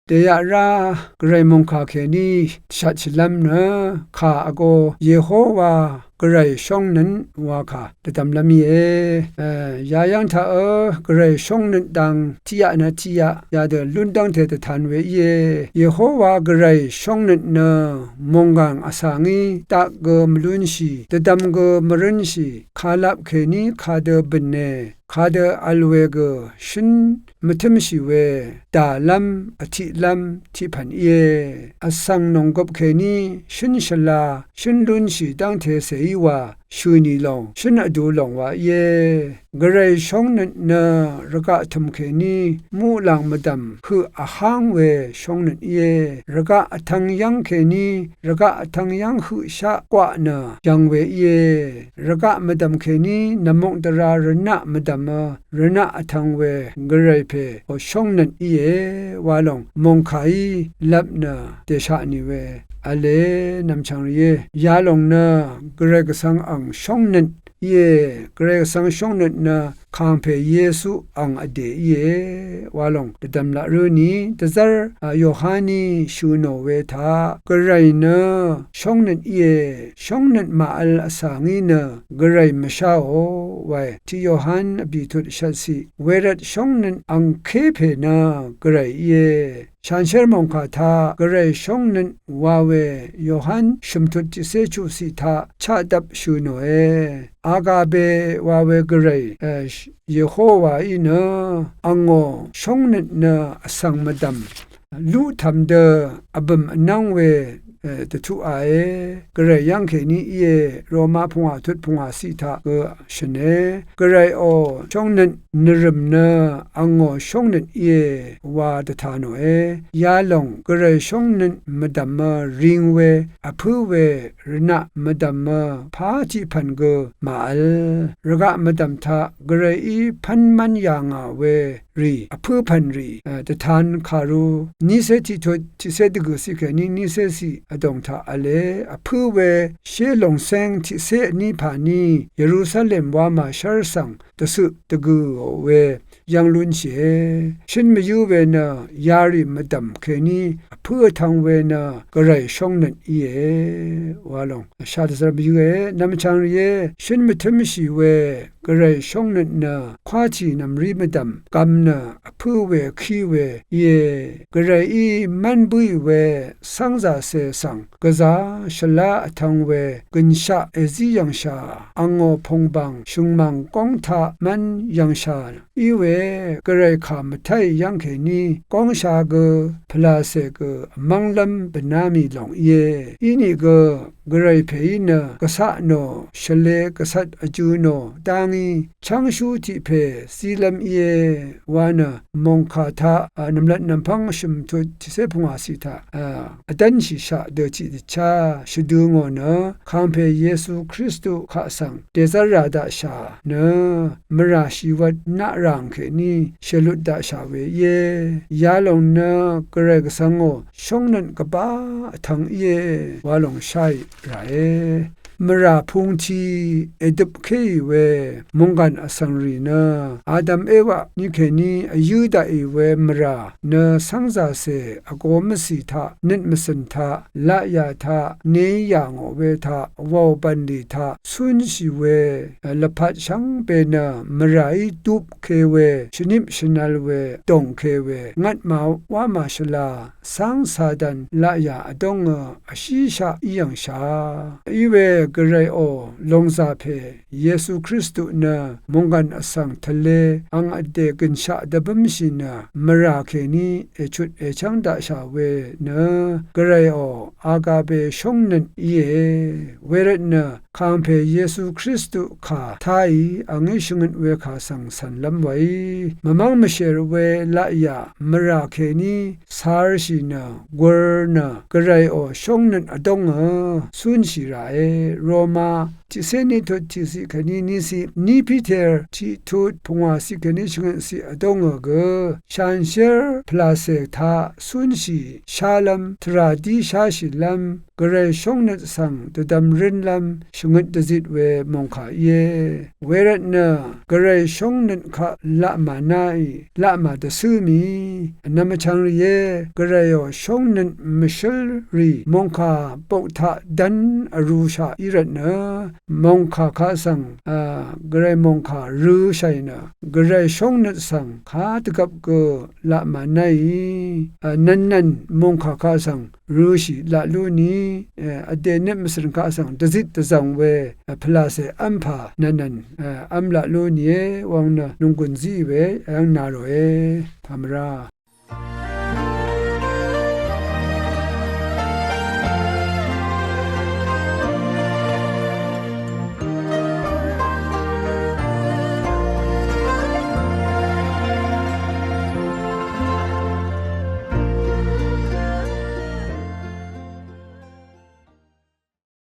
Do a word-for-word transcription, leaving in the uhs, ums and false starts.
dèyaq rá Gvray mòngkà kèní dvshatshìlv́m nø kà vgō Yehowa Gvray shóngnøt wa kà dvdvmlv́m íe. Yayv́ng taq ø Gvray shóngnøt dang tiqyaq nø tiqyaq yadø lún dv́ngte dvtan we íe. Yehowa Gvray shóngnøt nø mònggàng vsvngí dak gø mvlúnshì, dvdvm gø mvrǿnshì, kàlap kèní kadø bø̀ne, kadø vl we gø shǿn mvtǿmshì we dàlv́m vtiqlv́m tiqpv̀n íe. Vsvng nònggøp kèní shǿn shvla shǿn lúnshì dv́ngte cèí wa shø̀ nì lòng shǿn vdu lòng wa íe. Gvray shóngnøt nø rvgaq tø̀m kèní muqlàng mvdv̀m høq vháng we shóngnøt íe. Rvgaq vtvng yv́ng kèní rvgaq vtvng yv́ng høqshaq kwaq nø yv̀ng we íe. Rvgaq mvdv̀m kèní nvmukdvra rvnaq mvdv̀mø rvnaq vtvng we Gvray pè shóngnøt íe wa lòng mòngkàí lvp nø dèsha nì we v̄le nv̀mchv̀ng rìé. Yalòng nø Gvray Gvsvng ang shóngnøt íe. Gvray Gvsvng shóngnøt nø kàngpè Yesu ang vdè íe wa lòng dvdvm laq rǿ ni dvzv́r Yohaní shø̀ nò we taq Gvray nø shóngnøt íe. Shóngnøt màvl vsvngí nø Gvray mvsháò wae. Tiq Yohan vbìtut shvtciq. Wervt shóngnøt angké pè nø Gvray íe. Shanshér mòngkà taq Gvray shóngnøt wa we Yohan shø̀mtut tiqcé chuqciq taq chaqdvp shø̀ nòe. Agabe wa we Gvray Yehowaí nø angò shóngnøt nø vsvng mvdv̀m luqtv̀m dø vbø̀m vnv́ng we dvtuqae. Gvray yv́ng kèní íe. Roma pungwà tut pungwà ciq taq gø shø̀ne. Gvrayò shóngnøt nvrø̀m nø angò shóngnøt íe wa dvta nòe. Yalòng Gvray shóngnøt mvdv̀mø ring we vpǿ we rvnaq mvdv̀mø pá tiqpv̀n gø màvl. Rvgaq mvdv̀m taq Gvrayí pv́n mv́n yà ngà we rì vpǿ pv̀n rì dvtan kàru nícé tiqtut tiqcé dvgø̀ ciq kèní nícé ciq vdòng taq v̄le. Vpǿ we shé lòngcéng tiqcé vní pàní Yerusalem wamà shv́r svng dvcøq dvgø̀ò we yv́ng lúnshìe. Shǿn mvyǿ we nø yarì mvdv̀m kèní vpǿ vtvng we nø Gvray shóngnøt íe wa lòng shadvzvr mvyǿe. Nvmchvng rìé, shǿn mvtǿmshì we Gvray shóngnøt nø kwátì nv̀mrí mvdv̀m gvm nø vpǿ we vkí we íe. Gvrayí mv́n bǿì we cv́ngzàcè svng gvzà shvlá vtvng we gø̀nshaq èzí yv̀ngshà angò pùngbàng shø̀ngmàng góng taq mv́n yv̀ngshà í we Gvray kà mvtáì yv́ng kèní góngsha gø pvlàcè gø vmv́nglv́m bvná mì lòng íe. Inìgø Gvray pèí nø gvcaq nò shvlē gvcvt vjø̄ nò dá ngí chv́ngshú tiq pè zílv́m íe wa nø mòngkà taq nv̀mlat nv̀mpv́ng shø̀mtut tiqcé pungwàciq taq vdv́nshìshaq dø tiqdvchá shvdø ngò nø kàngpè Yesu Kristu kaq svng dèzv́rrà daqshà nø mvrà shìwvt naqràng kèní shèlut daqshà we íe. Yalòng nø Gvray Gvsvngò shóngnøt gvbá vtvng íe wa lòng sháì ràe. Mvrà pungti èdøpkéì we mònggàn vsvngrì nø Adam Ewa ní kèní vyǿ daqì we mvrà nø cv́ngzàcè vgo mvcì taq nøt mvcø̀n taq laqyà taq neí yà ngò we taq wàò bv̀nlì taq cúnshì we lvpat shvngbe nø mvràí dupke we shvnip shvnvl we dòngke we ngvtmà wámà shvla cáng Satan laqyà vdóngø vshíshaq í yv̀ngshà. Iwe Gvrayò lòngzà pè Yesu Kristu nø mònggàn vsvng tvlē ang vdè gø̀nshaq dvbǿmshì nø mvrà kèní èchut èchv́ng daqshà we nø Gvrayò agabe shóngnøt íe. Wervtnø kàngpè Yesu Kristu kà táì angí shvngøt we kà svng cv̀nlv́m weí mvmv́ng mvshèr we laqyà mvrà kèní carshì nø gur nø Gvrayò shóngnøt vdóngø cúnshì ràe. Roma tiqcé ní tut tiqciq kèní níciq, ní Piter tiqtut pungwàciq kèní shvngøtciq vdóngø gø, shanshér pvlàcè taq cúnshì shálv́m, tvrà dí sháshìlv́m, Gvray shóngnøt svng dvdvm rǿnlv́m shvngøt dvzit we mòngkà íe. Wervtnø Gvray shóngnøt kaq laq mànáì, laq màdvcǿ mì, vnvm vchvng rìé, Gvrayò shóngnøt mvshǿl rì mòngkà bok taq dv́n vrūshaq í rvtnø, mòngkà kaq svng, a, Gvray mòngkà rø̄shàì nø, Gvray shóngnøt svng kadvgvp gø laq mànáì, a, nv̀nnv̀n mòngkà kaq svng rø̄shì laq lú ni, e, vdè nøt mvcø̀n kaq svng dvzit dvzv̀ng we, e, pvlàcè v́mpà nv̀nnv̀n, e, v́m laq lú nìe, wvng nø nònggùn zíì we, e, v́ng na ròe, pàmvrá.